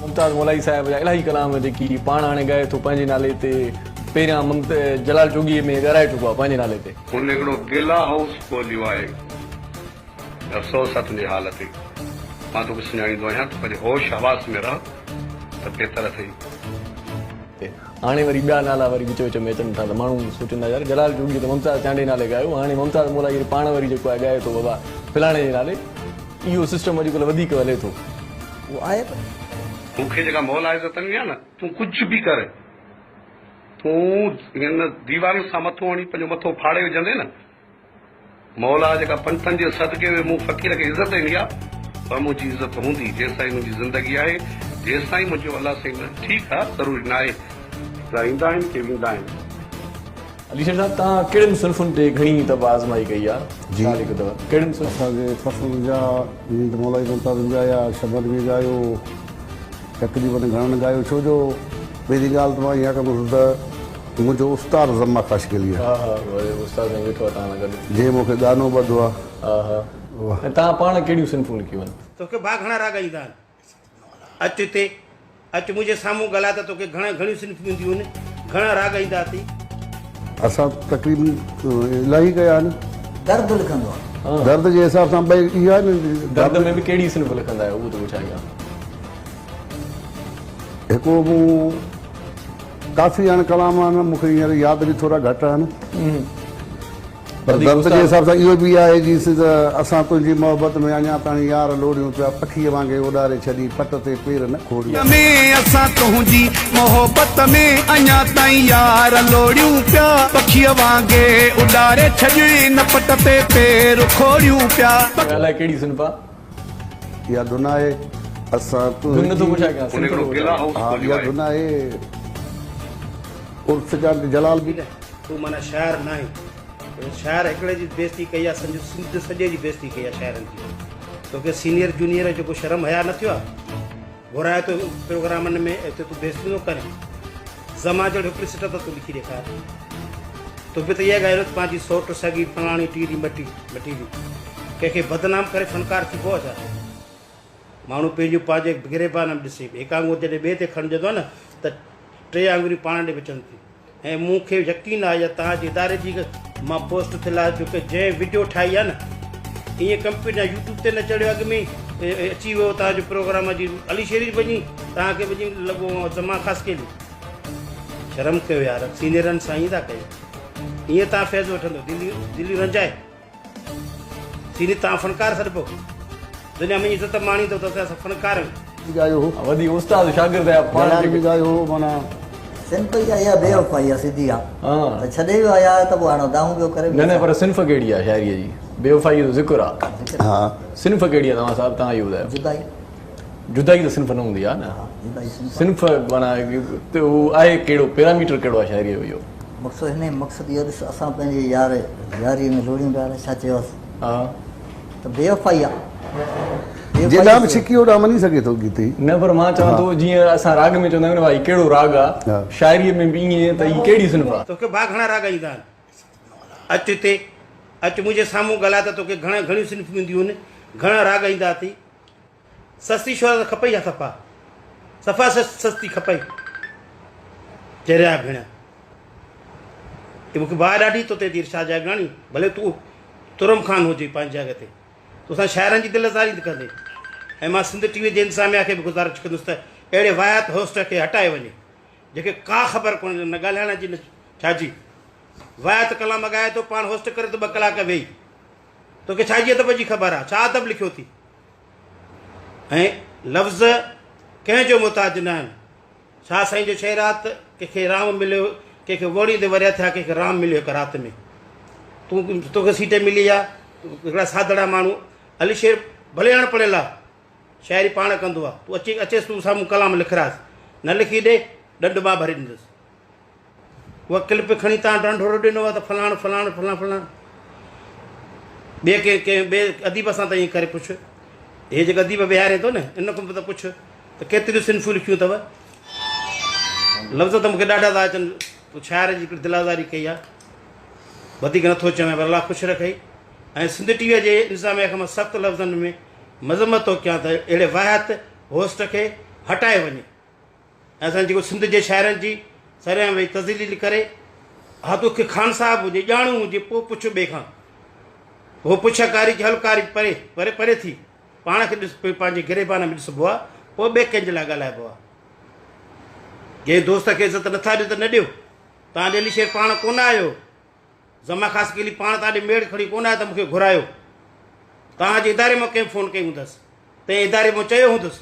ممتاز مولائي صاحب جا الاهي ڪلام جيڪي پاڻ هاڻي ڳائي ٿو پنهنجي نالي تي پهريان ممت جلال جوڳي ۾ ڳارائي چڪو آهي پنهنجي نالي تي. هن هڪڙو گلا هائوس کوليو آهي. افسوس آ تنهنجي حال تي. مان توکي سڃاڻيندو آهيان تون پنهنجي هوش حواس ۾ رهه ته بهتر اٿئي. هاڻي وري ٻيا نالا وري وچ وچ ۾ اچن ٿا ته ماڻهو سوچن ٿا يار جلال جوڳي ته ممتاز چانڊيي نالي ڳايو هاڻي ممتاز مولائي وري پاڻ وري جيڪو آهي ڳائي ٿو بابا فلاڻي جي نالي اهو سسٽم اڄڪلهه وڌيڪ هلي ٿو. اهو آهي پر. مون کي جيڪا مولا عزت ڏني آهي نه تون ڪجهه به ڪر تون هن ديوارن سان مٿو هڻي پنهنجو مٿو ڦاڙي وجهندين نه مولا جيڪا پنٿن جي صدقي ۾ مون فقير کي عزت ڏني آ پر منهنجي عزت هوندي جيستائين منهنجي زندگي آهي جيستائين منهنجو الله سائين نه ٺيڪ آ ضروري ناهي. ڪي ايندا آهن ڪي ويندا آهن. علي شير صاحب توهان ڪهڙين صنفن تي گهڻي طبع آزمائي ڪئي آ؟ جي ڇا لکيو اٿو ڪهڙين صنفن؟ اسان کي پسند جا جيئن ته مولائي ممتاز به ڳايا، شبر به ڳايو، تقريبن گهڻن ڳايو ڇو جو پهرين ڳالهه ته مان اها ڪندس ته منهنجو استاد زما خاصخيلي آهي. ها ها وري استاد سائين ويٺو آهي توهان سان گڏ. جنهن مون کي ڳانو ٻڌو آهي. ها ها ۽ توهان پاڻ ڪهڙيون صنفون لکيون آهن؟ توکي ڀاء گهڻا راڳ ايندا آهن. اچ هتي، اچ منهنجي سامهون ڳالهاء ته توکي گهڻا گهڻيون صنفون اينديون آهن، گهڻا راڳ ايندا اٿئي. اسان تقريبن الاهي ڪيا آهن. درد لکندو آهي. درد جي حساب سان ٻئي اها آهن. درد ۾ به ڪهڙي صنف لکندا آهيو اهو ٿو پڇان ڪيان. هڪڙو مون ڪافي هاڻي ڪلام آهن مون کي هينئر ياد به ٿورا گهٽ آهن پر درد جي حساب سان اهو به آهي جي ته اسان تنهنجي محبت ۾ اڃا تاڻي يار لوڙيون پيا پکيء وانگي اڏاري ڇڏي پٽ تي پير نه کوڙيون. ۾ اسان تنهنجي محبت ۾ اڃا تائين يار لوڙيون پيا پکيء وانگي اڏاري ڇڏي نه پٽ تي پير کوڙيون پيا. الائي ڪهڙي صنف آ. اها ڌن آهي اسان ڌن نٿو پڇان ڪيان هن صنف هڪڙو ٿو گلا پڇان. هائوس ها کوليو اها آهي. ڌن آهي عرس جان جلال به. تون معنيٰ شاعر ناهين. شاعر هڪڙي جي بيعزتي ڪئي آ سمجهه سنڌ سڄي جي بيعزتي ڪئي آ شاعرن جي. توکي سينيئر جونيئر جو ڪو شرم حياء نه ٿيو آ. گهرائي ٿو پروگرامن ۾ اتي تون بيعزتي ٿو ڪرين. زمان جهڙو هڪڙي سٽ ته تون لکي ڏيکار. تو به ته اها ڳالهه ته پنهنجي سوٽ سڳي فلاڻي ٽيري مٽي مٽيري ڪنهن کي بدنام ڪري فنڪار ٿيبو آ ڇا؟ ماڻهو پنهنجون پنهنجي گريبان ۾ ڏسي. هڪ آڱر جڏهن ٻئي تي کڻجندو آ نه ته ٽي آڱريون پاڻ ڏي بچن ٿيون. ۽ مون کي يقين آهي يا توهان جي اداري جي مان پوسٽ ٿيل آهي جو ڪي جنهن وڊيو ٺاهي آهي نه ائين ڪمپيوٽر يا يوٽيوب تي نه چڙهيو اڳ ۾ اچي ويو توهان جو پروگرام جي علي شيري وڃي توهان کي وڃي لڳو زمان خاصخيلي شرم ڪيو يار سينيئرن سان ائين ٿا ڪيو ائين توهان فيض وٺندو دليون دليون رنجائي سيني تان فنڪار سڏبو. دنيا ۾ عزت ماڻيندو ته اسان فنڪار آهيون. به ڳايو هو. وڌي استاد شاگرد جا پاڻ جلال به ڳايو هو معنيٰ. صنف ئي اها بي وفائي آ سڌي آ ته ڇڏي ويو آ يار ته پوء هاڻ دانهون پيو ڪري. نه نه پر صنف ڪهڙي آ شاعريء جي بي وفائيء جو ذڪر آ. ها. صنف ڪهڙي آ توهان صاحب توهان اهو ٻڌايو. جدائي. جدائي ته صنف نه هوندي آ نه. جدائي صنف آ. صنف معنيٰ اهو آهي ڪهڙو پيراميٽر ڪهڙو آ شاعريء جو اهو. مقصد هن جو مقصد اهو ڏس اسان پنهنجي يار ياريء ۾ لوڙيون پيا ڇا چيوس ها. ته بي وفائي آ. جيڏانهن به ڇڪي اوڏانهن وڃي سگهي ٿو گيت هي. نه پر مان چوان ٿو جيئن اسان راڳ ۾ چوندا آهيون نه ڀائي هي ڪهڙو راڳ آ شاعريء ۾ به ائين ته هي ڪهڙي صنف آ. توکي ڀاء گهڻا راڳ ايندا آهن. اچ هتي اچ منهنجي سامهون ڳالهاء ته توکي گهڻا گهڻيون صنفون اينديون آهن گهڻا راڳ ايندا اٿئي. سستي شهرت کپئي يا صفا صفا سستي کپئي چريا ڀيڻ مونکي باهه ڏاڍي تو تي ٿي ارشاد جاگراڻي ڀلي تون ترم خان هجي پنهنجي جڳهه تي توسان شاعرن جي دل آزاري ڪندي ۽ مان سنڌ ٽي وي جي انتظاميا کي به گذارش ڪندس ته اهڙي واهيات هوسٽ کي هٽائي وڃي جيڪي ڪا خبر ڪونهي نه ڳالهائڻ جي نه ڇا جي واهيات ڪلام ڳائي ٿو پاڻ هوسٽ ڪري ٿو ٻه ڪلاڪ ويهي توکي ڇا جي ادب جي خبر آ ڇا ادب لکيو ٿي ۽ لفظ ڪنهن جو محتاج نه آهن. شاهه سائين جو شعر آ ته ڪنهن کي رام مليو، ڪنهن کي ووڙيندي ورهيه ٿيا، ڪنهن کي رام مليو هڪ رات ۾. تون توکي سيٽ ملي آ، هڪڙا سادڙا ماڻهو، علي شير ڀلي اڻ پڙهيل آ، شاعري پاڻ ڪندو آ، تون اچي اچيس تون سامهون ڪلام لکرائس، نه لکي ڏي، ڏنڊ مان ڀري ڏيندس. اها ڪلپ کڻي تان ڍنڍورو ڏنو آهي ته فلاڻ فلاڻ فلاڻ فلاڻ ٻئي ڪنهن ڪنهن ٻئي اديب سان ته ائين ڪري پڇ هي جيڪا اديب ويهاري ٿو نه ان کان به ته پڇ ته ڪيتريون صنفون لکيون اٿو لفظ ته مونکي ڏاڍا ٿا اچن تو شاعر جي هڪڙي دل آزاري ڪئي آهي وڌيڪ نٿو چوين پر الله خوش رکئي ۽ سنڌ ٽي وي جي انتظاميا کان مان سخت لفظن ۾ مذمت ٿو ڪيان ته اهڙي واحد هوسٽ کي هٽايو وڃي ۽ اسان جيڪو سنڌ جي شاعرن جي سرعام ويهي تذليل ڪري ها توکي خان صاحب هجي ڄاڻو هجي پوء پڇ ٻئي کان هو پڇ ڪاري هل ڪاري پري پري پري ٿي پاڻ کي ڏس پنهنجي گريبان ۾ ڏسبو آ پوء ٻئي ڪنهن جي لاء ڳالهائبو آ جنهن دوست کي عزت نٿا ڏيو ته نه ڏيو تان ڏيلي شير پاڻ ڪونه آيو زما خاصخيلي پاڻ تان ڏي ميڙ کڻي ڪونه آيو ته مون کي گهرايو. توهان جي اداري مان ڪنهن فون ڪئي هوندس، تنهن اداري مان چيو هوندس.